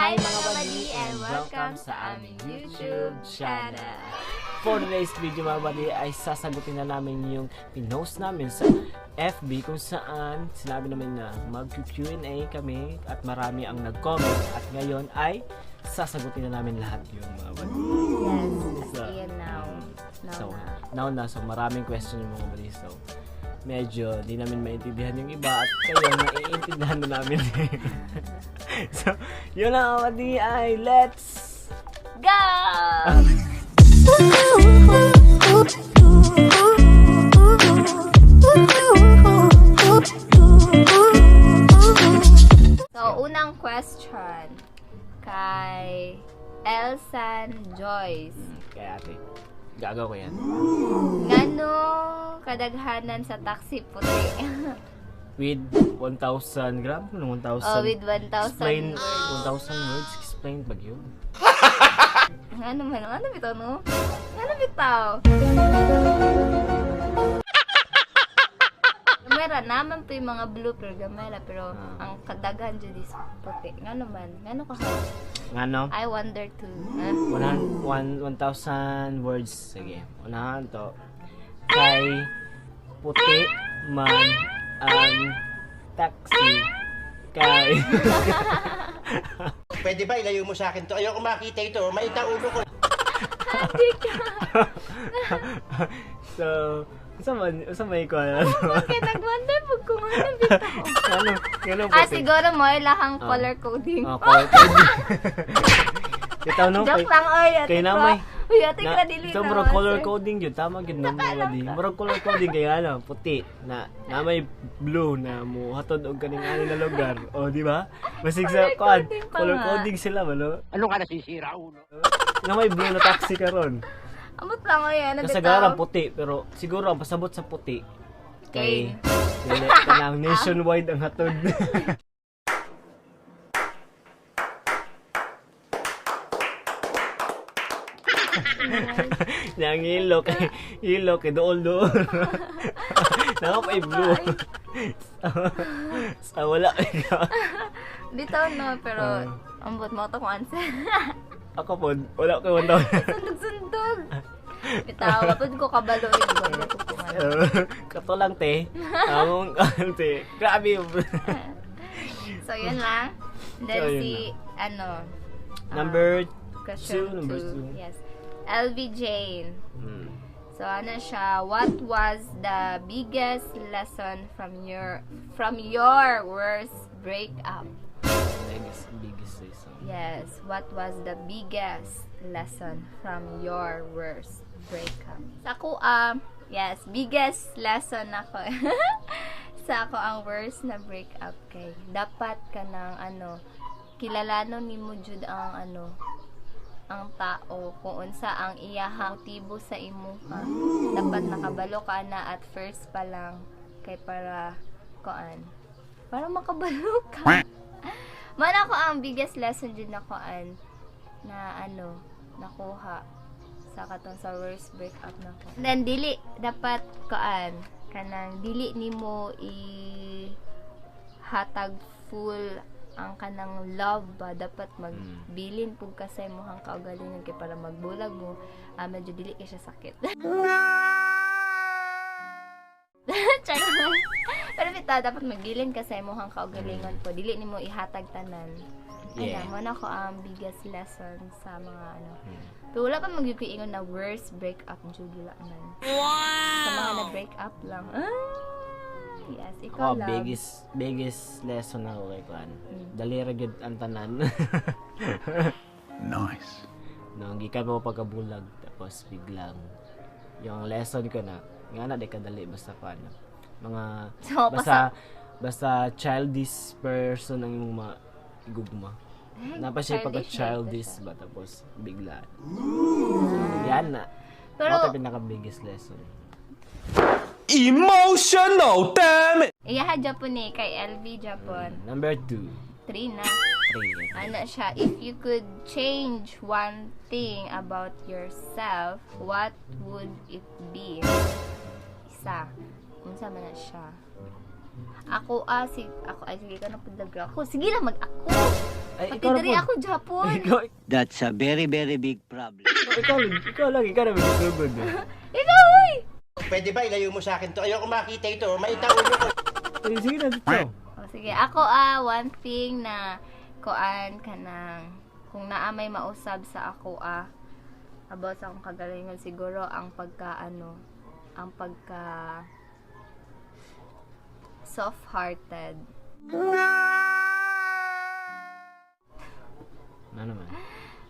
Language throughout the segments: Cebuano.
Hi, mga buddy, and welcome sa aming YouTube channel. For today's video, mga buddy, ay sasagutin na namin yung pinost namin sa FB kung saan sinabi namin na mag-Q&A kami at marami ang nag-comment at ngayon ay sasagutin na namin lahat yun, mga buddy. Yes, as in now. Now So, na. Now na. So, maraming question yung mga buddy. So, medyo di namin maintindihan yung iba at kayo naiintindihan na namin. So, yun lang, mga buddy, ay let's Go! So, unang question kay Elsan Joyce. Kaya ate, gagaw ko yan. Ngano kadaghanan sa taxi puti? With 1,000 gram? Ano 1,000? Oh, with 1,000 Explain, words. 1,000 words, explain pag yun. Ngano man? Ngano bitaw, no? Ngano bitaw? Gamera naman po yung mga blue pero gamera pero ang kadaghan jud is puti. Ngano man? Ngano ka? Ngano? I wonder too. Huh? 1,000 words. Sige, unahan to. Kay puti man ang taxi kay Pwede ba ilayo mo sa akin to? Ayoko makita ito. Maita ulo ko. So, unsa man ko ano? Bakit nag-wonder pag kung ano bitaw? Ano, ano Ah, puti? siguro mo ilahang color coding. Oh, color coding. Bitaw no, Joke kay, lang, oy. Ate kay Pro. namay. Uy, ate Na, Kra, dili so, na, murag color sir. coding yun. Tama gyud no, mga di. Murag color coding kay ano, puti na na may blue na mo hatod og kaning ani na lugar. O, di ba? Basig sa Color kuan, coding pa color nga. coding sila ba no? Ano ka nasisira, ulo? Na may blue na taxi karon. Amot lang, oy. Ano bitaw? Kasagaran puti, pero siguro ang pasabot sa puti kay dili kanang nationwide ang hatod. Yang ilo kay ilo kay dool dool. Nako pa blue. Sa wala ikaw. Bitaw no, pero ambot mo to kung answer. Ako po, wala ko wala. Sundog-sundog. Bitaw, wapod ko kabalo eh. Wala ko kung ano. Kato lang te. Among te. Grabe. So, yun lang. And then So, yun si, ano, Number question two, number two. two. Yes. LV Jane. So, ano siya, what was the biggest lesson from your worst breakup? Biggest, biggest lesson. Yes, what was the biggest lesson from your worst breakup? Sa ako, yes, biggest lesson ako. Sa ako ang worst na breakup kay dapat ka ng ano, kilalanon nimo jud ang ano, ang tao kung unsa ang iyahang motibo sa imuha. Dapat nakabalo ka na at first pa lang kay para kuan para makabalo ka. Man ako ang biggest lesson jud na kuan na ano nakuha sa katong sa worst breakup na ko. Then dili dapat kuan kanang dili nimo i hatag full ang kanang love ba, dapat magbilin pug ka sa imong kaugalingon kay para magbulag mo, medyo dili kay siya sakit. Charot. Pero bitaw dapat magbilin ka sa imong kaugalingon po. Dili nimo ihatag tanan. Ay, mo na ko ang biggest lesson sa mga ano. Pero wala pa magyukiingon na worst breakup jud, wala man. Wow. Sa mga na break up lang. Ah, yes, ikaw Ako, lang. biggest, biggest lesson ako kay kuan. Dali ra gyud ang tanan. Nice. No, gikan mo pagkabulag tapos biglang yung lesson ko na nga na di kadali basta kuan. Mga So, basta basta childish person ang imong maigugma. Ay, Napa siya pagka childish na ito childish siya. ba tapos bigla. So, yan na. Pero- Pero, pinaka biggest lesson. Emotional, damn it! Iyaha Japon eh, kay LV Japon. Number two. Three na. Three. Ano siya, if you could change one thing about yourself, what would it be? Isa. Unsa man na siya? Ako, ah, ako, ay, sige ka na pud ako. Sige lang, mag-ako. Ay, Pati ikaw na diri po. ako Japon. Ikaw, That's a very, very big problem. ikaw, ikaw lang, ikaw na may sugod. Ikaw, uy! Pwede ba ilayo mo sa akin to? Ayoko makita ito. Maita ulo ko. Ay, sige na, dito. O, sige, ako one thing na kuan kanang kung naa may mausab sa ako about sa akong kagalingon, siguro ang pagka ano, ang pagka soft-hearted. Ano naman?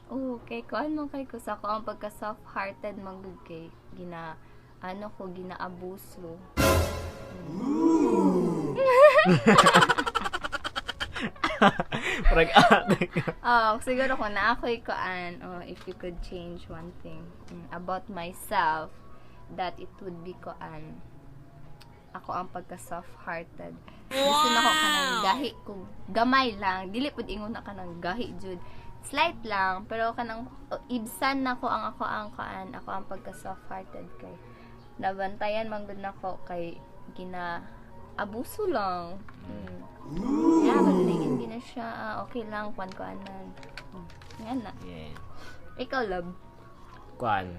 Oh, kay kuan man kay ko sa ako ang pagka soft-hearted man gud kay gina ano ko, ginaabuso. Parang ate ka. Oh, siguro kung na ako'y kuan, oh, if you could change one thing about myself, that it would be kuan, ako ang pagka soft-hearted. Gusto na ko kanang gahi ko, gamay lang, dili pud ingon na kanang gahi jud. Slight lang, pero kanang oh, ibsan na ko ang ako ang kuan, ako ang pagka soft-hearted kay nabantayan man gud nako kay gina abuso lang. Yeah, malingin gina siya. Ah, okay lang, kuan kuanan. Yan na. Yeah. Ikaw, love. Kuan.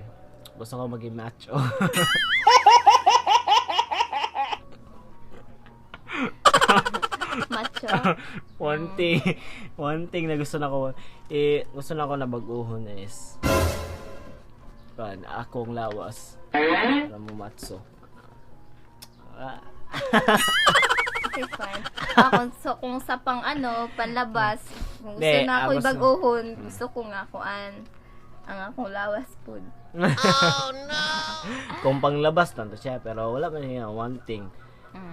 Gusto ko maging macho. Macho. One thing na gusto na ko, eh, gusto na ko na baguhon is, kuan, akong lawas. Para mo matso. Ah. Okay, fine. Kung, so, kung sa pang ano, panlabas, kung gusto Hindi, na ako gusto- ibaguhon, gusto ko nga kuan ang akong lawas food. Kung panglabas tanto siya, pero wala man niya one thing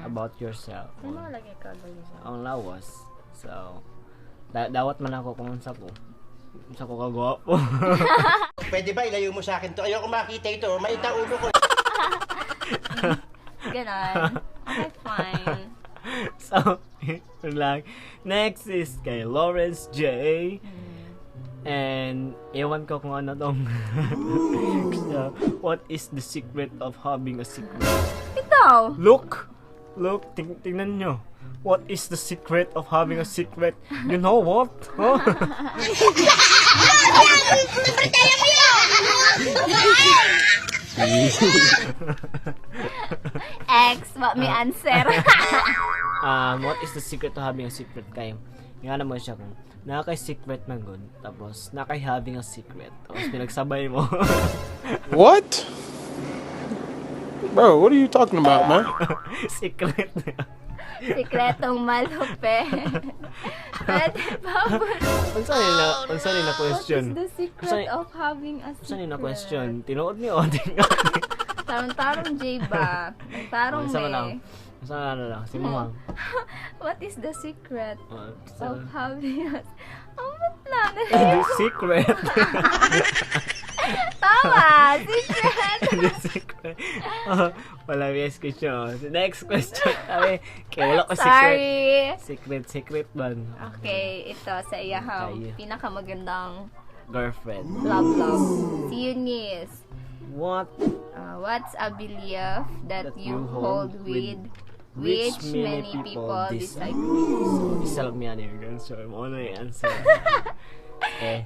about yourself. Ano lagi ka gawin? Ang lawas. So, dawat man ako kung unsa ko. Unsa ko kagwapo. Pwede ba ilayo mo sa akin to? Ayoko makita ito. Maita ulo ko. Ganon. Okay, fine. So, yun lang. Next is kay Lawrence J. And, ewan ko kung ano tong so, what is the secret of having a secret? Ito! Look! Look, tingnan nyo. What is the secret of having a secret? You know what? Huh? X, what me answer? What is the secret to having a secret kayo? Nga naman siya kung naa kay secret man gud, tapos naa kay having a secret, tapos pinagsabay mo. What? Bro, what are you talking about, man? Secret. Sikretong malupe. Pwede ba? Unsa ni na question? What is the secret of having a secret? Unsa ni na question? Tinuod ni o Tarong-tarong J ba? Tarong Unsa man lang? me. Unsa na lang? Si mo. What is the secret of having a... Amot lang. The secret. Tama! Secret! The secret. Oh, wala may question. Next question. Sabi, kaya wala ko secret. Sorry! Secret, secret man. Okay, ito sa iyahang Okay. pinakamagandang Girlfriend. love love. Si Eunice. What What's a belief that you hold with which many people disagree? So, isa lang yan yung answer. Mo na yung answer. Okay.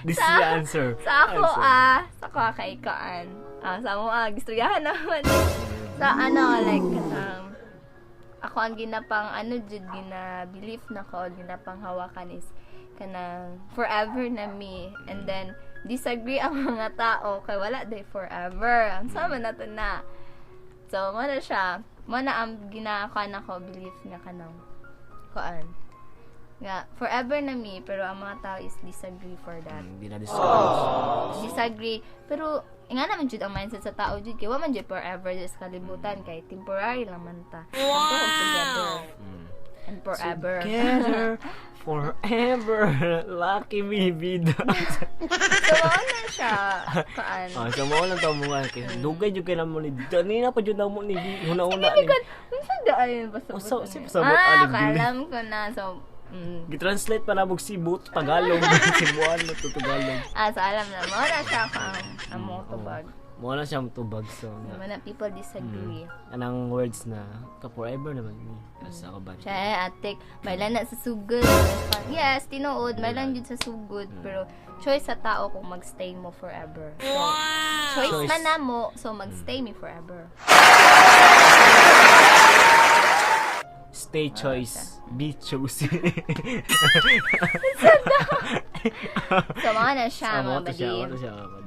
This is the answer. Sa ako Answer. Sa ako kay kaan. Sa mo gistoryahan naman. Sa ano, like ako ang ginapang ano jud, gina belief na ko, ginapang hawakan is kanang forever na me, and then disagree ang mga tao kay wala day forever ang sama na to na. So mo na siya, mo na ang ginakuan ako, belief nga kanang kuan nga forever na me, pero ang mga tao is disagree for that. Hindi na discourage. Disagree. Pero nga naman jud ang mindset sa tao jud kay wa man jud forever sa kalibutan kay temporary lang man ta. Wow. Together and forever. Together forever. Lucky me, bida. So mao na siya kaan. Ah, so mo lang to mo kay dugay jud kay namo ni Danina pa jud namo ni huna-huna Hindi ni. ko, unsa da ayun basta Unsa- unsa pasabot, ani, belief? alam ko na. So, Gi-translate pa na og Cebu to Tagalog, Cebuano to Tagalog. So alam na mo na siya ang among tubag. Mo na siya mutubag so na. Mana people disagree. Anang words na ka forever naman ni sa ako ba. Siya atik, may lang na sa sugod. Yes, tinuod, may lang jud sa sugod, pero choice sa tao kung magstay mo forever. So, choice, Choice. man na mo, so magstay me forever. Stay choice, be chosen. So, mga na siya, So, mga mo to siya, badi. mo to siya, mga badi.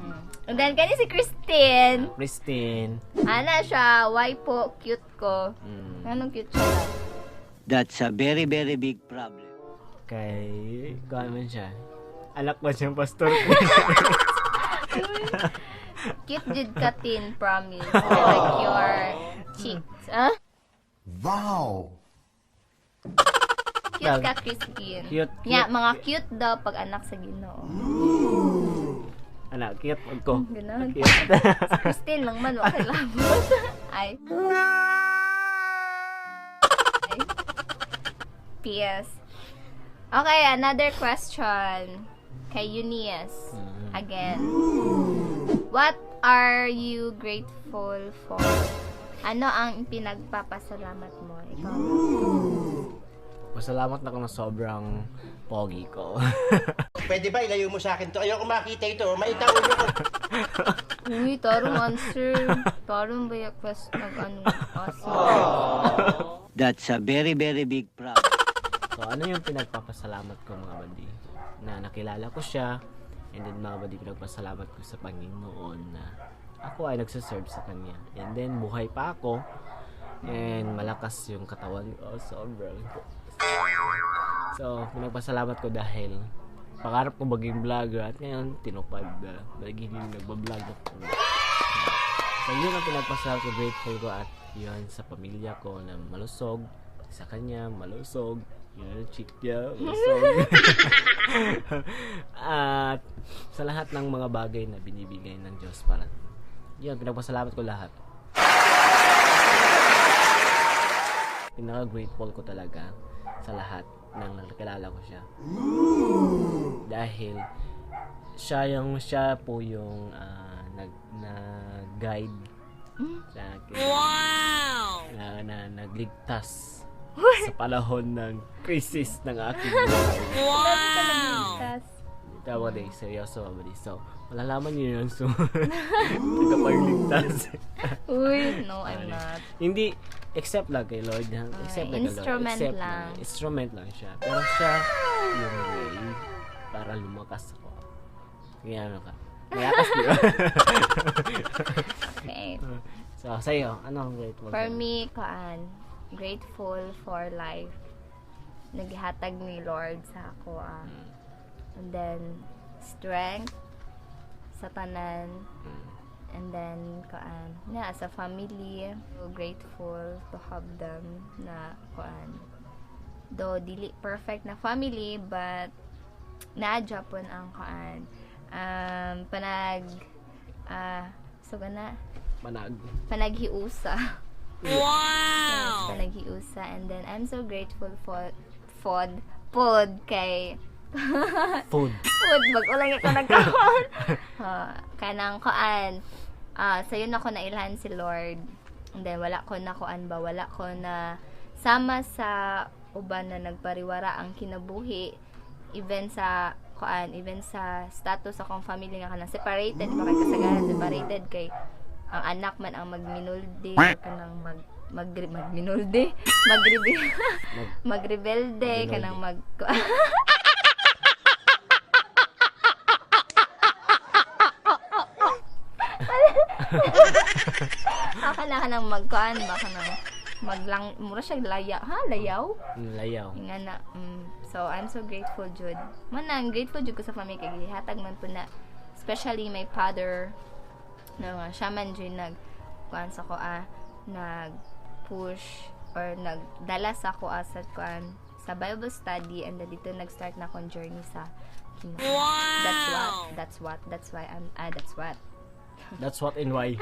And then, kani si Christine. Christine. Ana siya, why po, cute ko. Anong cute siya? Love? That's a very, very big problem. Kay, kuha man siya. Anak ba siyang pastor? Cute jud ka, Tin, promise. I like your cheeks. Ah? Wow. Cute ka, Christine. Cute, Nya, cute. mga cute daw pag anak sa Ginoo. Anak, cute pag ko. Ganun. Cute. Si Christine lang man, wala labot. Ay. Ay. P.S. Okay, another question. Kay Eunice. Again. What are you grateful for? Ano ang pinagpapasalamat mo? Ikaw. Pasalamat na ako na sobrang pogi ko. Pwede ba ilayo mo sa akin to? Ayoko makita ito. Maita ulo ko. Uy, tarong answer. Tarong ba yung quest nag ano? Aso. That's a very, very big problem. So, ano yung pinagpapasalamat ko, mga bandi? Na nakilala ko siya, and then mga bandi, pinagpasalamat ko sa Panginoon na ako ay nagsaserve sa Kanya. And then, buhay pa ako, and malakas yung katawan ko. Sobrang. So, pinagpasalamat ko dahil pangarap ko maging vlogger at ngayon, tinupad na. Naging nagbablog ako. So, yun ang pinagpasalamat ko, grateful ko at yun sa pamilya ko na malusog, sa kanya, malusog, yun, chick niya, malusog. At sa lahat ng mga bagay na binibigay ng Diyos para, yun, pinagpasalamat ko lahat. Pinaka-grateful ko talaga sa lahat ng nakilala ko siya. Dahil siya po yung nag-guide sa akin. Wow! Na nagligtas sa panahon ng crisis ng aking buhay. Wow! Tawa din, seryoso ba? So, malalaman niyo yun soon. Tagapagligtas. Uy, no, I'm not. Hindi, except lang kay Lord. Ha? Except lang kay Lord. Instrument Except lang. Instrument lang siya. Pero siya yung way para lumakas ako. Kaya ano ka? Malakas, di ba? Okay. So, sa'yo, ano ang grateful For sa'yo? me, kaan, grateful for life. Naghatag ni Lord sa ako. Ah. And then, strength sa tanan. And then, kaan, na, as a family, so grateful to have them na, kuan. Though, dili perfect na family, but, naa Japon ang kuan. Panag, so gana, Manag. panaghiusa. Wow! Yes, panaghiusa. And then, I'm so grateful for food, food kay Food. food, bag-o lang ako nagkaon. Kanang kuan. Sayon ako nailhan si Lord. And then, wala ko na kuan ba, wala ko na sama sa uban na nagpariwara ang kinabuhi, even sa kuan, even sa status akong family nga kanang separated pa kay kasagaran separated kay ang anak man ang magminulde kanang mag mag magminulde magribe magrebelde kanang mag Aka na kanang magkuan ba kanang maglang mura siya laya ha layaw. Layaw. Nga na so I'm so grateful jud man ang grateful jud ko sa family kay gihatag man po na, especially my father na nga siya man jud nag kuan sa ko nag push or nagdala sa ko sa kuan sa Bible study, and then dito nag-start na akong journey sa Ginoo. Wow! That's why I'm that's what. That's what and why.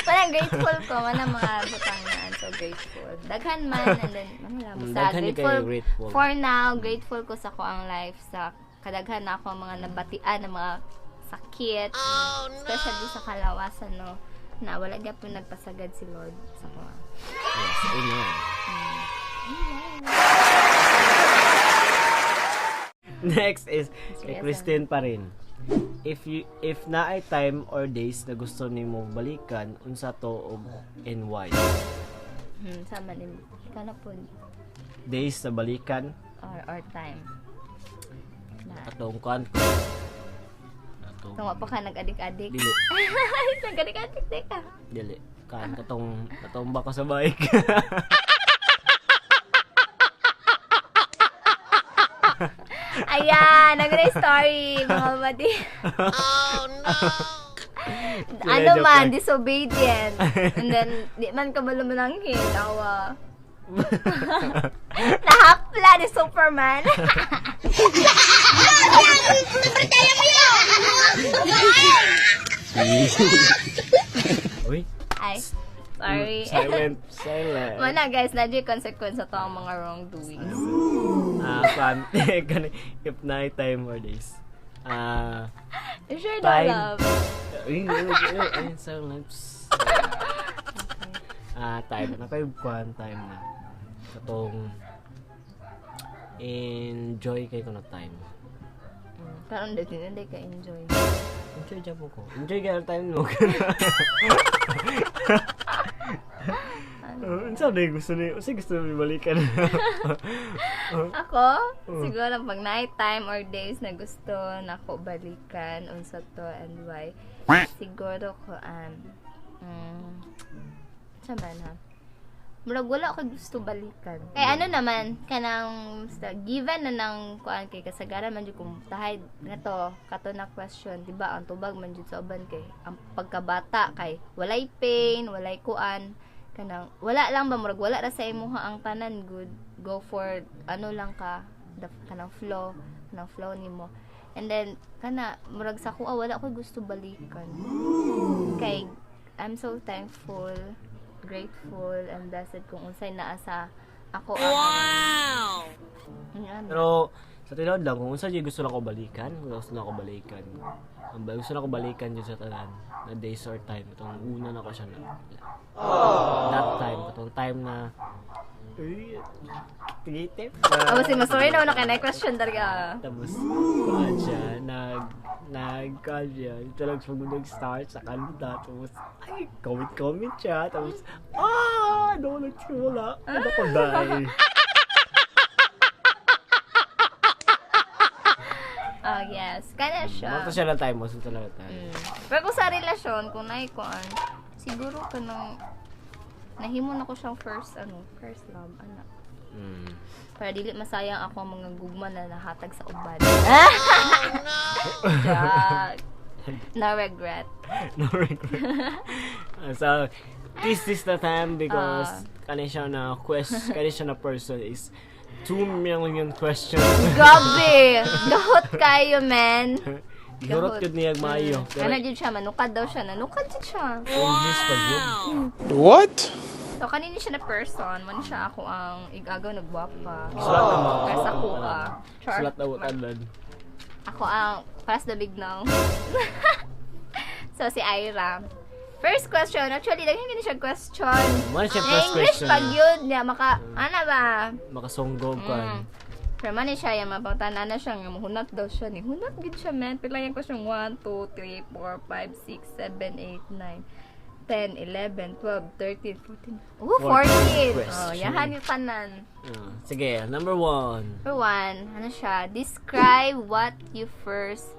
Parang grateful ko man ang mga butang na I'm so grateful. Daghan man, and then ano lang, basta Daghan ni grateful, kayo grateful. For now, grateful ko sa ko ang life sa kadaghan na ako ang mga nabatian ng mga sakit, especially sa kalawasan, no, na wala gyapon nagpasagad si Lord sa kuha. Yes, amen. Next is kay Sige, Christine pa rin. If naay time or days na gusto nimo balikan, unsa to og and why? Sama din. Ikaw na po. Days na balikan Or time. Na. atong kuan ko. Atong Tungo pa ka nag-adik-adik. Dili. Nag-adik-adik di ka. Dili. Kan katong katumba ko sa bike. Ayan, ang story, mga buddy. Ano Joke man, lang. disobedient. And then, di man ka malumananghin, awa. Nahapla ni Superman. Uy, Ay, sorry. silent, silent. Mana guys, na consequence sa to ang mga wrongdoings. Ah, kwan, gani, if naay time or days. Ah, You sure daw, Time. love? Ay, ay, ay, ay, silent. Psst. Ah, time na kayo kwan time na. Katong enjoy kay ko na time. Karon di hindi ka enjoy. Enjoy jud ko. Enjoy kay time mo. Unsa na yung gusto ni? Unsa gusto ni balikan? Ako, siguro pag night time or days na gusto nako balikan unsa to and why. Siguro ko sa man ha. Murag wala ko gusto balikan. Kay ano naman kanang basta, given na nang kuan kay kasagaran man jud kung tahay nga to kato na question, di ba? Ang tubag man jud sa uban kay ang pagkabata kay walay pain, walay kuan kanang wala lang ba murag wala ra sa imuha ang tanan good go for ano lang ka the, kanang flow nimo, and then kana murag sa kuha wala ko gusto balikan kay I'm so thankful, grateful and blessed kung unsay naa sa ako. Wow. Ano? Pero sa tinuod lang kung unsa jud gusto nako balikan, kung gusto nako balikan. Ang gusto nako balikan jud sa tanan na days or time itong una na ko siya na. That time, itong time na uy, tigitip. Abo si masorry na wala kay na question talaga. Tapos, kuhaan siya, nag, kuhaan siya, talagang pag nag-start sa kanta, tapos, ay, comment-comment siya, tapos, ah, no, nagsimula, ano ko, die. Oh yes, kana siya. Mga siya lang time, mas talaga time. Pero kung sa relasyon, kung naikuan, siguro kanang nahimo na ko siyang first ano, first love ana. Para dili masayang ako ang mga gugma na nahatag sa uban. Joke. No regret. No regret. So, this is the time because kani siya na quest, kani siya na person is 2 million questions. Grabe! Gahot kayo, man. Gihurot yun niya maayo. Pero Kana jud siya, manukad daw siya. Nanukad jud siya. English pa yun. What? So, kanini siya na person, man siya ako ang igagaw nagwapa. Sulat na mga Para sa kuha. Char. Sulat na tanan. Ako ang para sa the big now. So, si Ira. First question. Actually, daghan gini siya question. Man siya first English question. pag yun niya. Maka, ano ba? Makasonggog ka. Pero man siya, yung mapangtanan na siya, nga mahunat daw siya ni. Hunat gid siya, man. Pila yung question? 1, 2, 3, 4, 5, 6, 7, 8, 9, 10, 11, 12, 13, 14. Oh, 14! 14 Oh, yahan yung tanan. Sige, number 1. Number 1, ano siya? Describe what you first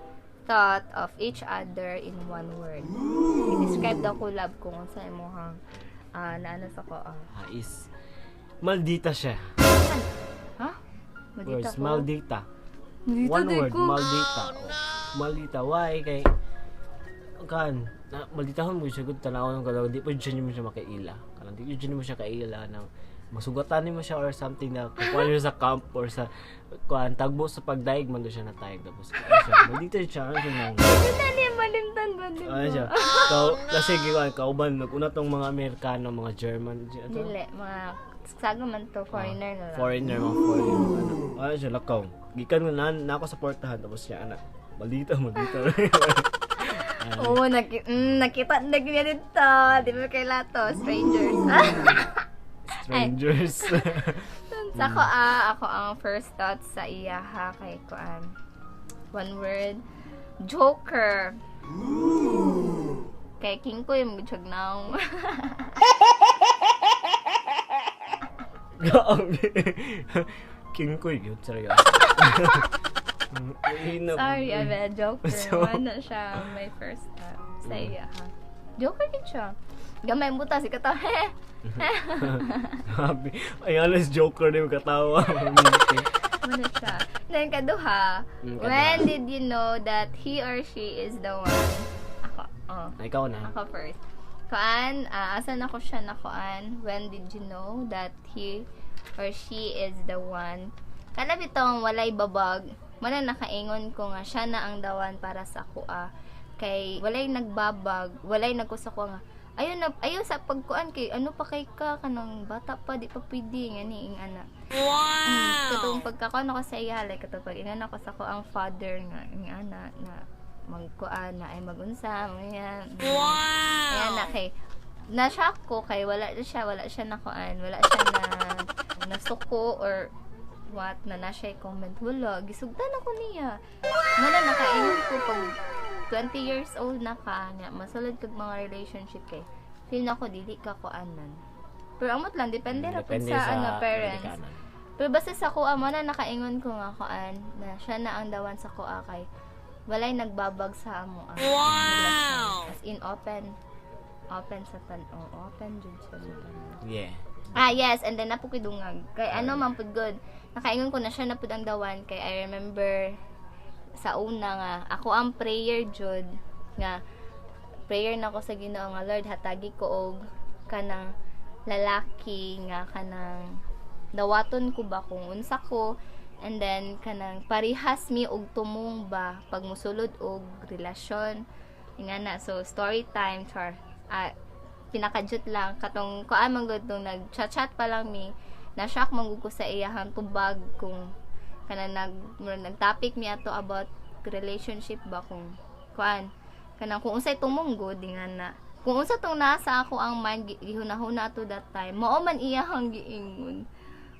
thought of each other in one word. I-describe daw ko, love, kung sa imuhang naano sa ko. Is maldita siya. Ha? Maldita Words, ko? maldita. Maldita One di word, ko. maldita. Oh. Maldita. Why? Kay kan na malditahon mo siya gud tanaw ng kalaw di pa jud mo siya makaila. Kanang di jud mo siya kaila nang masugatan nimo siya or something na kukuha niyo sa camp or sa kuan tagbo sa pagdaig man do siya natayag tapos ano siya maldita siya ano siya nang Ano na niya malimtan ba di ano siya kau kasi kuan kauban naguna tong mga Amerikano mga German ano? Dili, mga sago man to, foreigner na lang. Foreigner, mga foreigner ano, ano siya lakaw gikan na na ako sa portahan tapos siya anak maldita maldita. Oo, nakita na niya dito. Di ba kay Lato? Strangers. Strangers. Sa ako, ako ang first thoughts sa iya ha kay kuan. One word. Joker. Kay King ko yung mag naong. Grabe. King ko yun. Seryoso. Sorry, I'm a joker. Wala siya my first thought sa iya ha. Joker din siya. Gamay mo ta si katawa. Grabe. Ay, alas joker na yung katawa. Wala siya. Then kaduha, Kaduha. when did you know that he or she is the one? Ako, oh. Ikaw na. Ako first. Kuan, asan ako siya na kuan? When did you know that he or she is the one? Kana bitong walay babag. Mana nakaingon ko nga siya na ang the one para sa akoa. Kay walay nagbabag, walay nagkusa ko nga. Ayo na ayo sa pagkuan kay ano pa kay ka kanang bata pa di pa pwede ngani ing ana. Wow. Katong pagkakuan ako sa iya like katong pag ingan ako sa ko ang father nga ing ana na magkuan na ay magunsa ganyan. Wow. Ayan na kay na-shock ko kay wala siya nakuan, wala siya na nasuko or what na na siya comment, wala gisugtan ako niya. Mana nakaingon ko pag 20 years old na ka nya masulod kag mga relationship kay feel na ko dili ka kuanan. Pero amot lang depende ra pud Depende sa, ano parents. ginikanan. Pero basta sa kuha mo na nakaingon ko nga kuan na siya na ang the one sa kuha kay walay nagbabag sa amo. Wow! As in open open sa tan oh, open jud siya sa tanan. Ah, yes, and then napo ko'y dungag. Kay ano man pud good. Nakaingon ko na siya na pud ang the one kay I remember sa una nga ako ang prayer jud nga prayer na ko sa Ginoo nga, "Lord, hatagi ko og kanang lalaki nga kanang dawaton ko ba kung unsa ko and then kanang parihas mi og tumong ba pag musulod og relasyon," nga na. So story time char, pinakajut lang katong kuan man gud nung nag-chat-chat pa lang mi, na shock man gud ko sa iyahang tubag kung kanang murag nag-topic mi ato about relationship ba kung kuan kanang kung unsay tumong gud nga na kung unsa tong nasa ako ang mind gihunahuna ato that time, mao man iyahang giingon.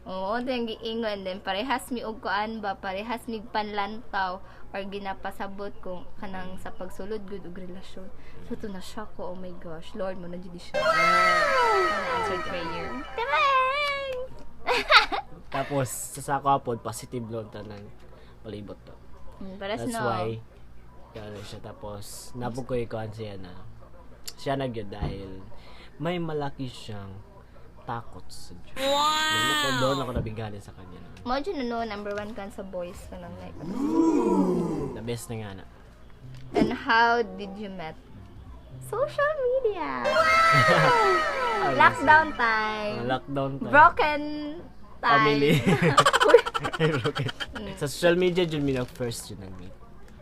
Oo, yung giingon then parehas mi og kuan ba, parehas mi panlantaw or ginapasabot kung kanang sa pagsulod gud og relasyon. So to na shock ko, oh my gosh, Lord mo na jud siya. Answered prayer. Thanks! Tapos, sa sako pod, positive lang tanan palibot to. Paras That's no. why, ano siya. Tapos, napukoy ko siya na, siya na gyud dahil may malaki siyang takot sa Diyos. Wow! Doon ako nabighanin sa kanya. Mo jud no number one kan sa boys kanang like. The best na nga na. And how did you met? Social media. Lockdown time. Lockdown time. Broken time. Family. Ay, broken. Sa social media, dyan mi nag-first yun nag-meet.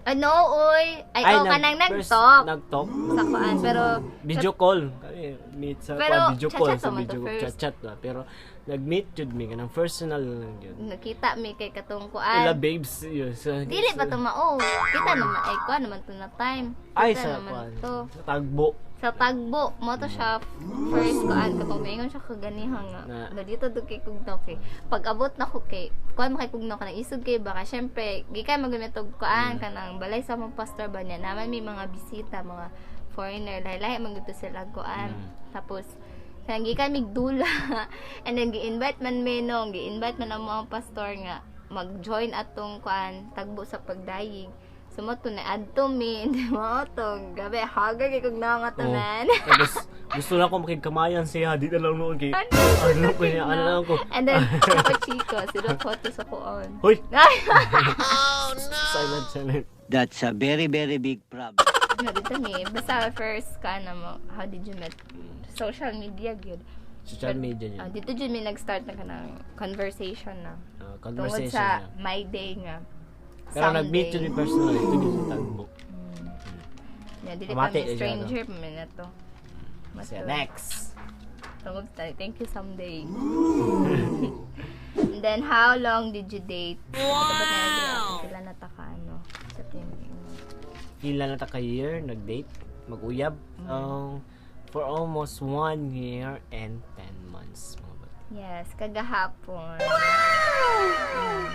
Ano, oy? Ay, oh, kanang first nag-talk. Nag-talk. Sa kuan, pero Video call. Kami meet sa Pero, kuan, video call chat-chat sa naman to video first. chat chat na. Pero nag-meet jud mi kanang personal lang yun. Nakita mi kay katong Ila kuan. babes yun. Sa, Dili pa to mao. Kita naman ay kuan naman to na time. Ay, Kita sa naman kuan. to. Sa tagbo. Sa tagbo, mo to siya first kuan katong maingon siya kaganiha nga. Na- Na dito do kay kugnaw kay. Pag abot na ko kay kuan mo kay kugnaw kanang isog kay baka syempre gikan magumit og kuan kanang balay sa mong pastor ba niya naman may mga bisita mga foreigner lahi-lahi man gud to sila kuan. Tapos kanang gikan migdula and then gi-invite man mi no, gi-invite man ang mga pastor nga mag-join atong kuan tagbo sa pagdayig. So mo to na adto mi, hindi mo to. Gabi, hagar kay kog nga to Oh. man. Tapos gusto lang ko makigkamayan siya. Di na lang noon kay Ano? ano ko niya, ano lang ko. And then, ako Chico, sila photo sa kuon. Hoy! Ay! Silent, silent. That's a very, very big problem. No, dito mi. Basta first ka na mo, how did you met? Social media, gyud. Social media yun. Ah, dito jud mi nag-start na ka ng conversation na. Conversation Tungod sa na. my day nga. Pero nag-meet yun personally. Ito yun sa tagbo. Yeah, dili pa Pamati, mi eh, stranger pa mi na to. So, next. Tungod sa thank you someday. And then, how long did you date? Wow! Dapat na sila nataka, ano, sa team. Pila na ta ka year nag-date, mag-uyab. For almost 1 year and 10 months, mga buddy. Yes, kagahapon.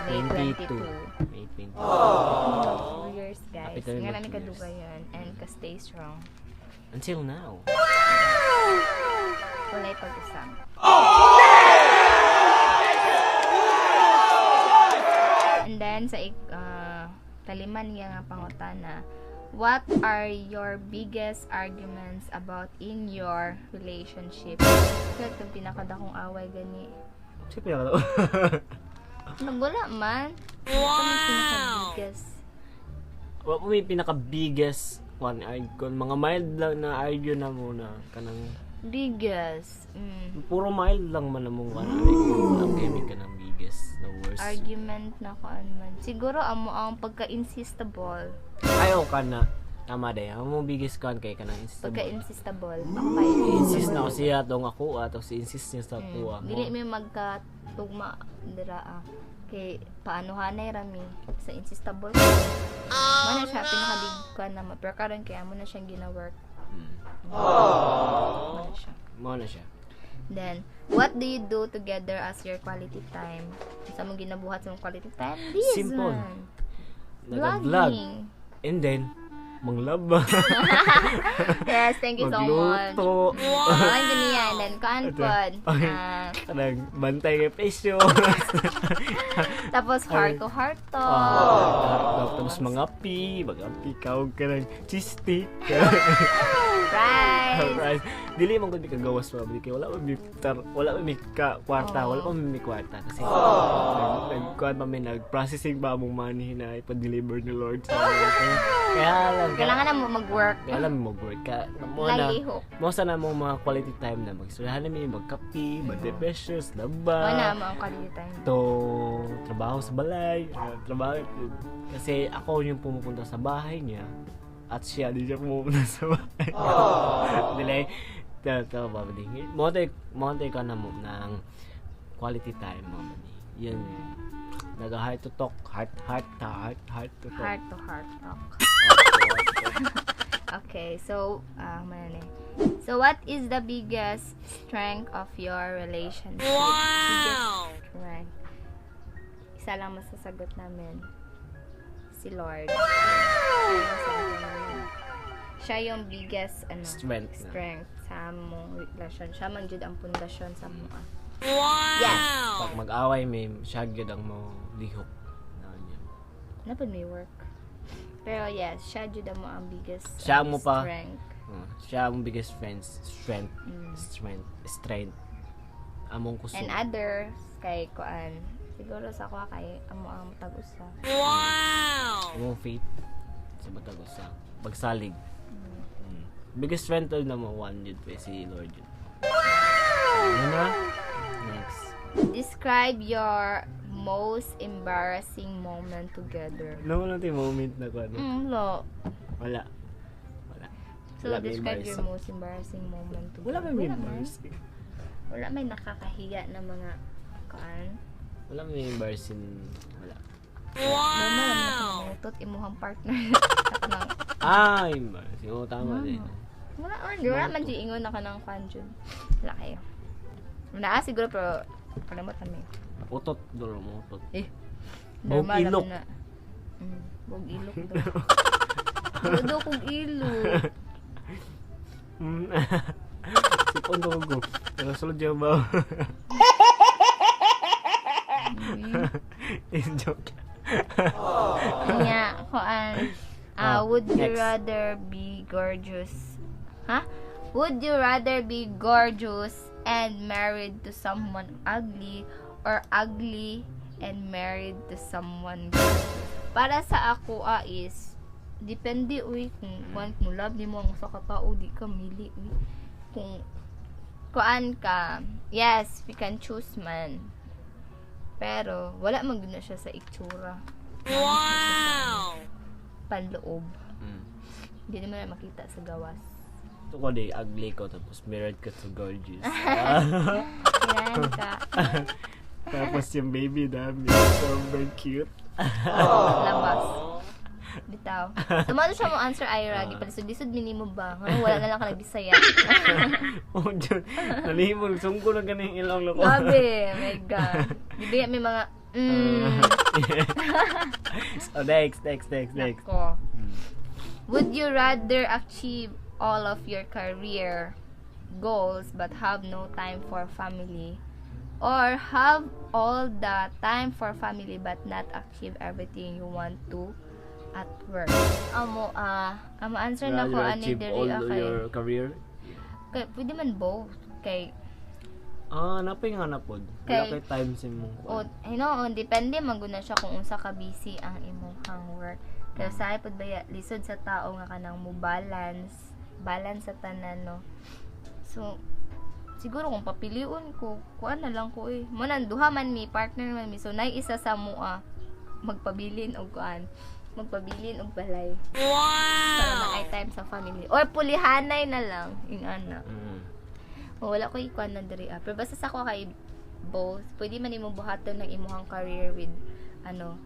May 22. 22. May 22. 2 years, guys. Happy kami Nga mag na 2 years. kadugayan and ka stay strong. Until now. Walay pag-usap. And then sa taliman niya nga pangutana, what are your biggest arguments about in your relationship? Kaya itong pinakadakong away gani. Siyempre na. Nagwala man. Wow! Pinaka-biggest. Wa po may pinaka-biggest one argue. Mga mild lang na argue na muna. Kanang Biggest. Puro mild lang man among one argue. Ang gaming ka ng biggest, the worst. Argument na kuan man. Siguro amo ang pagka-insistable. Ayaw ka na. Tama day. Ang mong biggest kan kay kanang insistable. Pagka-insistable. Okay. Insist na ako siya tong ako ato si insist niya sa ako. Dili may magkatugma dira ah. Kay paano hanay rami sa insistable. Oh, na siya pinakabig ka na ma- pero karon kaya mo na siyang gina-work. Mo na siya. Mo na siya. Then, what do you do together as your quality time? Sa mong ginabuhat sa mong quality time? This Simple. one. Naga-vlog. Vlogging. And then manglaba. Yes, thank you so much. Magluto. Wow. Ang ganyan. Then, kuan pod. Ay. Ah, Kanang bantay kay presyo. tapos, heart to heart talk. Ah, tapos mga pi, mga pi kawag ka ng cheese stick. Fries. Rice. Dili man gud mi kagawas pa kay wala man mi wala man mi ka kwarta, wala pa man mi kwarta kasi nagkuan pa mi, nag-processing ba among money na ipa-deliver ni Lord sa amin. Kaya lang Kailangan na mo mag-work. Kaya lang mag-work ka. Mo na Lalihok. mo sa na mong mga quality time na magsulahan namin, magkape, magdeprecious, laba. Wala mo ang quality time. To trabaho sa balay, trabaho kasi ako yung pumupunta sa bahay niya at siya din siya pumupunta sa bahay. Dili to ba ba mo te ka na mo ng quality time mo ba Yun. Naga heart to talk, heart heart to heart, heart to talk. Heart to heart talk. Okay, so, man eh. So, what is the biggest strength of your relationship? Wow! Biggest strength. Isa lang masasagot namin. Si Lord. Siya yung masasagot namin. Siya yung biggest ano, Strength na. strength sa among relasyon. Siya man jud ang pundasyon sa mga. Wow! Yes! Pag mag-away may siya gyud ang mo lihok. Na niya. Napad may work. Pero yes, siya jud ang mo ang biggest Siya mo pa. strength. Siya ang biggest friends, strength, strength, strength. Among kusog. And others kay kuan siguro sa ako kay amo ang tag-usa. Among faith sa matag usa. Pagsalig. Biggest strength na mo one yun eh, si Lord yun. Ano na? Next. Describe your most embarrassing moment together. Ano wala tayo moment na ko ano? Lo. Wala. Wala. So, Wala may describe your embarrassing. most embarrassing moment together. Wala may man. embarrassing. Wala may nakakahiya na mga kuan. Wala may embarrassing. Wala. Wow! Normal, imuhang partner. Kanang Ah, embarrassing. Oo, tama din. Wala man, wala man di ingon na ka ng kuan jud. Wala kayo. Naa siguro pero kalimot kami. Utot, dulo mo utot. Eh. Bug Normal ilok. naman na. Bug ilok daw. Bug kog ilok. Sipon ko ko. Pero sulod niya ba? It's joke. Nya, kuan. Ah, Would you next. rather be gorgeous? Huh? Would you rather be gorgeous and married to someone ugly or ugly and married to someone gorgeous? Para sa ako is depende uy kung kuan kung love nimo ang usa ka tao di ka mili uy. Kung kuan ka, yes, we can choose man. Pero wala man gyud na siya sa itsura. Wow. Panloob. Hindi naman na makita sa gawas. Ito ko di ugly ko tapos married ka to gorgeous. Yan ka. Tapos yung baby namin, sobrang cute. Labas. Bitaw. Bitaw. So, mao siya mo answer, Ira. Gipalisod-lisod minimo ba? Nga wala na lang ka nagbisaya. Oh, Diyon. Nalihimon, sungko na ganing ilong loko. Grabe, my God. Di ba may mga, So, next, next, next, next. Nako. Would you rather achieve all of your career goals but have no time for family, or have all the time for family but not achieve everything you want to at work? Amo amo answer na ko Rather ani achieve diri all okay. your career. Kay pwede man both kay Ah, napay nga na pod. Wala Kay- kay time sa imong o kuan. depende man gud na siya kung unsa ka busy ang imong work. Kaya sa pud baya lisod sa tao nga kanang mo balance, balance sa tanan, no. So siguro kung papilion ko, kuan na lang ko eh. Mo nang duha man mi, partner man mi. So nay isa sa mua magpabilin og kuan, magpabilin og balay. Wow. Para naay time sa family. Or pulihanay na lang yung ana. O, wala ko ikuan na diri ah. Pero basta sa ako kay both, pwede man nimo buhaton ng imuhang career with ano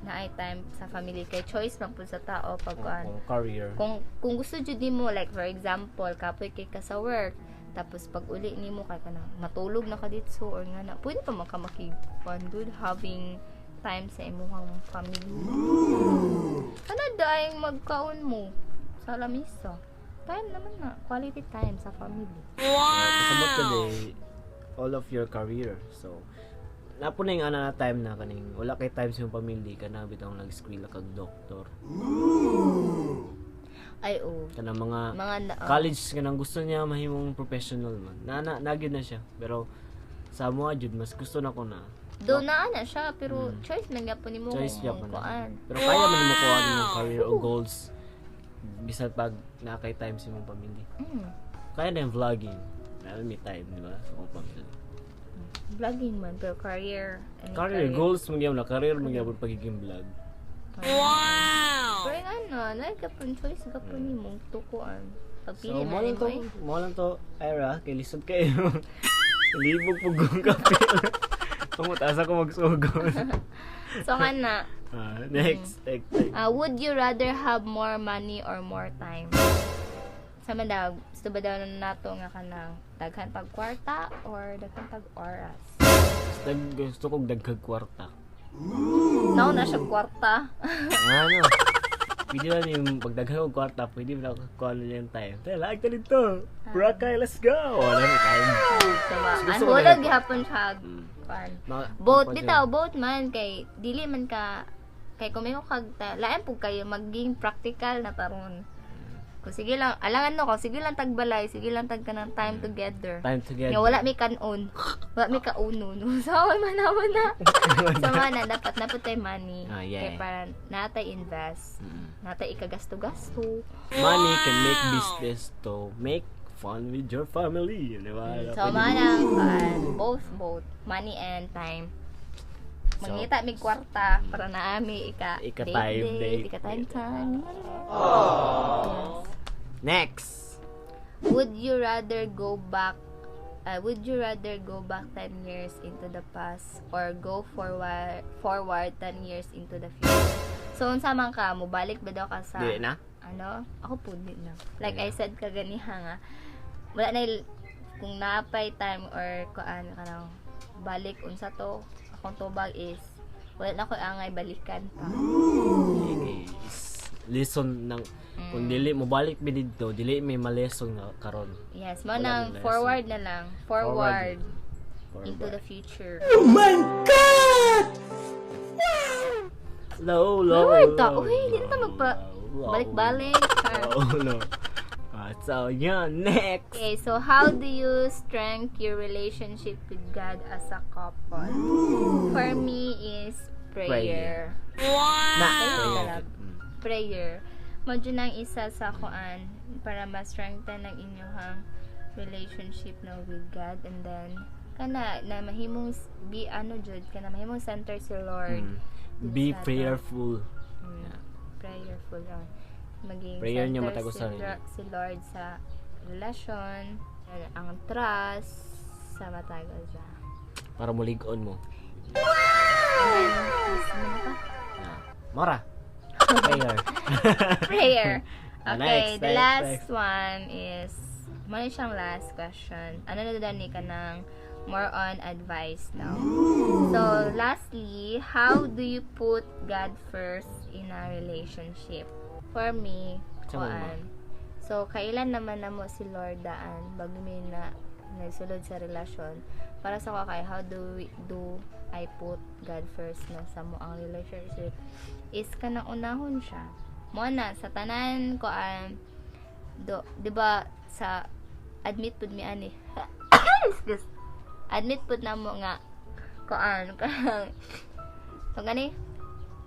naay time sa family, kay choice man pud sa tao pag kuan. Kung career. Kung gusto jud nimo, like for example, kapoy kay ka sa work, tapos pag uli nimo kay kana matulog na ka ditso or nga na pwede pa man ka makig kuan good having time sa imuhang family. Ano daing magkaon mo sa lamisa? Time naman na, quality time sa family. Kasabot ka day all of your career. So, napo na yung ana na time na kaning wala kay time sa imong pamilya ka na bitong nag-eskwela kag doktor. Ay, oh. Kanang mga Mga na, oh. college kanang gusto niya mahimong professional man. Na na gyud na siya. Pero sa mo jud mas gusto na ko na Do naa na siya, pero choice man gyapon nimo choice kung gyapon na. kuan. Pero kaya man nimo kuha imong career o goals bisan pag naa kay time sa imong pamilya. Kaya na yung vlogging. Meron may time, di ba? Sa akong pamilya. Vlogging man, pero career. Ano, Career goals mo gyapon na career mo gyapon pagiging vlog. Pero yung ano, like gapon choice gapon nimo tukuan. Pagpili So, man mo lang nimo to, eh. mo lang to, Ira, kay lisod kayo. Libog po kong kape. Pangutaas ako magsugod. So kana, Ah, next, next, next. Would you rather have more money or more time? Sa man daw, gusto ba daw nato nga kanang daghan pag kwarta or daghan pag oras? Gusto kong dagkag kwarta. Now na siya kwarta. Ano? Pwede ba yung pagdaghan kong kwarta, pwede ba ako kuha na yung time? Tara, laag ta dito. Boracay, let's go! Wala na time. So, Gusto ang ko hulog daghan. gihapon siya. Kuan. Both bitaw, both man kay dili man ka kay kung may kag lain pud kayo maging practical na taron. Kung sige lang, alangan no, kung sige lang tagbalay, sige lang tag kanang time together. Time together. Nga wala may kanon. Wala may kauno. No? So, man naman na. So, man na, dapat na po tayo money. Ah, yeah. Kay para natay invest. Natay ikagasto-gasto. Money can make business to make fun with your family. Di ba? So, man ang kuan, both, both. Money and time. So, Mangita mig kwarta para naami ika Ika time date. ika time time. Yes. Next! Would you rather go back would you rather go back 10 years into the past or go forward 10 years into the future? So unsa man ka, mobalik ba daw ka sa Di na? Ano? Ako po di na. Like I said kaganiha nga, wala na kung naapay time or kuan kanang balik unsa to, akong tubag is wala na ko angay balikan pa. Is lesson ng kung dili mo balik mi didto, dili may malesson nga karon. Yes, mo Wala nang na lesson. forward na lang. Forward, Forward. into the future. Low, low, Forward ta. low, Uy, di na ta low, magpa low, balik-balik. Low, low. Ah, so, yan, next. Okay, so how do you strengthen your relationship with God as a couple? For me is prayer. Na, Prayer. prayer. Prayer. Mo jud nang isa sa kuan para ma-strengthen ang inyong relationship no with God, and then kana na mahimong be ano jud kana mahimong center si Lord. Dun Be sa ato. prayerful. Yeah. Prayerful oh. Maging Prayer niyo center matagusan si, ninyo. Si Lord sa relasyon, ang trust sa matag usa. Para mulig-on mo. And then, ano pa? Ah. Mora. Prayer. Prayer. Okay, Next, the next, last next. one is, mao na siyang last question. Ano na dani ka ng more on advice now. So, lastly, how do you put God first in a relationship? For me, Sa mo ba? kuan. So, kailan naman na mo si Lord daan bago mi na nagsulod sa relasyon? Para sa ko kay how do I put God first na sa mo ang relationship is kanang unahon siya. Mo na sa tanan kuan do, 'di ba, sa admit pud mi ani. Excuse. Admit pud na mo nga kuan kanang so gani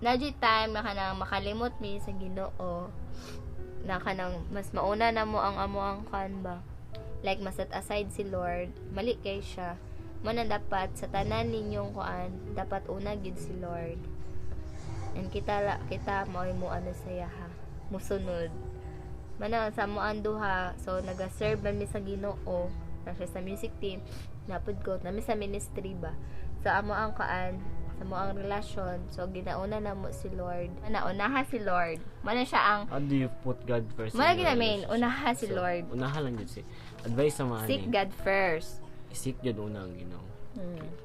na time na kanang makalimot mi sa Ginoo na kanang mas mauna na mo ang amo ang kuan ba, like ma-set aside si Lord, mali kay siya. Mo na dapat sa tanan ninyong kuan, dapat una gid si Lord and kita kita mo mo ano sa ha musunod mana sa mo ang duha. So naga-serve man mi sa Ginoo na siya sa music team napud ko nami sa ministry ba. So amo ang kaan sa mo ang relasyon, so ginauna na mo si Lord, naunaha si Lord, mana siya ang How do you put God first in Mao your gina main, relationship? unaha si So, Lord. Unaha lang jud si advice sa mga Seek ani. God first. Seek jud una ang Ginoo.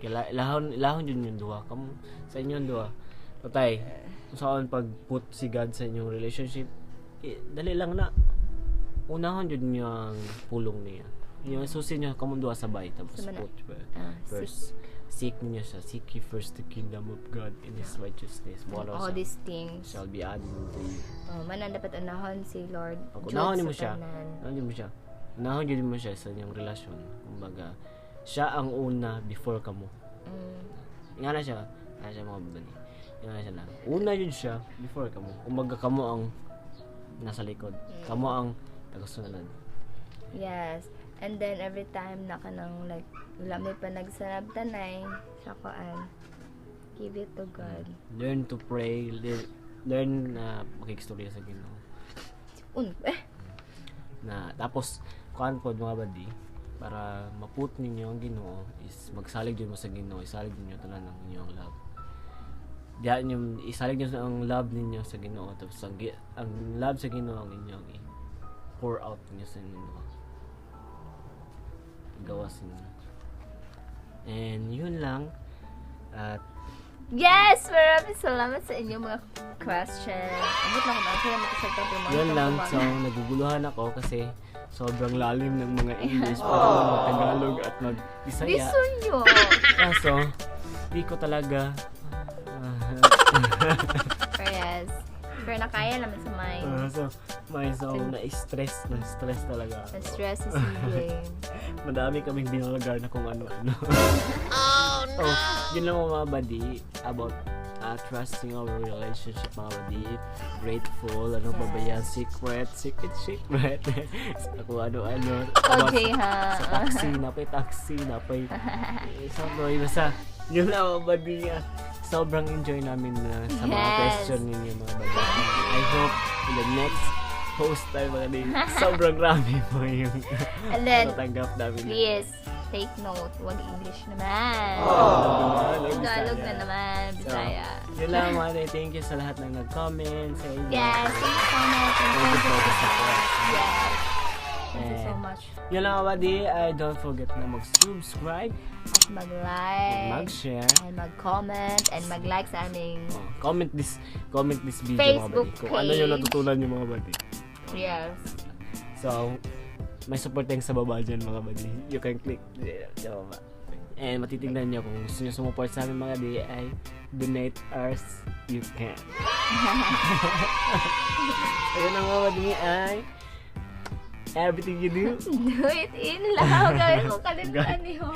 Kaya ilahon ilahon jud yung duha kamo sa inyong duha. Patay. Saan pag put si God sa inyong relationship, eh, dali lang na. Unahon jud niyo ang pulong niya. Yung susi niyo kamong duha sabay tapos Sama na. put first. Seek niyo siya. Seek ye first the kingdom of God and His righteousness. Wala All sa these things shall be added unto you. Oh, man ang dapat unahon si Lord Pag jud unahon sa mo siya, tanan. unahon mo siya. Unahon jud mo siya sa inyong relasyon. Kumbaga, siya ang una before kamo. Nga na siya, nga na siya, mga bani. Nga na siya na. Una jud siya before kamo. Kumbaga kamo ang nasa likod. Kamo ang tagasunod. Yes. And then every time na kanang like wala may panagsanabtanay sa kuan, give it to God. Learn to pray, learn na makikstorya sa Ginoo. Un eh Na tapos kuan pod, mga badi, para maput ninyo ang Ginoo is magsalig jud mo sa Ginoo, isalig ninyo tanan ang inyong love. Diyan yung isalig niyo ang love ninyo sa Ginoo, tapos ang love sa Ginoo ang inyong i-pour out ninyo sa inyong duha. Gawas ninyo. And yun lang. At Yes! Maraming salamat sa inyong mga questions. Ambot lang kung answer na sa mga Yun lang. So, naguguluhan ako kasi sobrang lalim ng mga English para mag-Tagalog at mag-Bisaya. Listen nyo! Kaso, di ko talaga. Pero yes. Pero nakaya naman sa mind. So, may so, na-stress talaga ako. Na-stress si CJ. Madami kaming binulgar na kung ano-ano. Oh, no! Yun lang, mga buddy, about trusting our relationship, mga buddy. Grateful, ano pa ba yan? Secret, secret, secret. Sa kung ano-ano. Ikaw, About Jay, ha? sa taxi, napay taxi, napay eh, sa basta yun lang, mga buddy. Sobrang enjoy namin na sa mga question ninyo, mga buddy. I hope in the next post tayo, mga buddy, sobrang rami mo yung And then, natanggap namin. Please, take note. Wag English naman. Tagalog, Tagalog Bisaya. na naman. Bisaya. So, yun lang, mga buddy. Thank you sa lahat ng nag-comment sa inyo. Yes, thank you so much. And Thank you for the support. Yes. Thank you so And much. yun lang, mga buddy. Ay, don't forget na mag-subscribe, At mag-like. mag-share, And mag-comment. And mag-like sa aming oh, comment this video, mga Facebook buddy. Kung ano yung page. natutunan niyo, mga buddy. So, may support link sa baba dyan, mga buddy. You can click there sa baba. And matitignan nyo kung gusto nyo sumuport sa amin, mga buddy, ay donate as you can. Ayun ang mga buddy ay everything you do Do it in love. Gawin mo kalimutan niyo.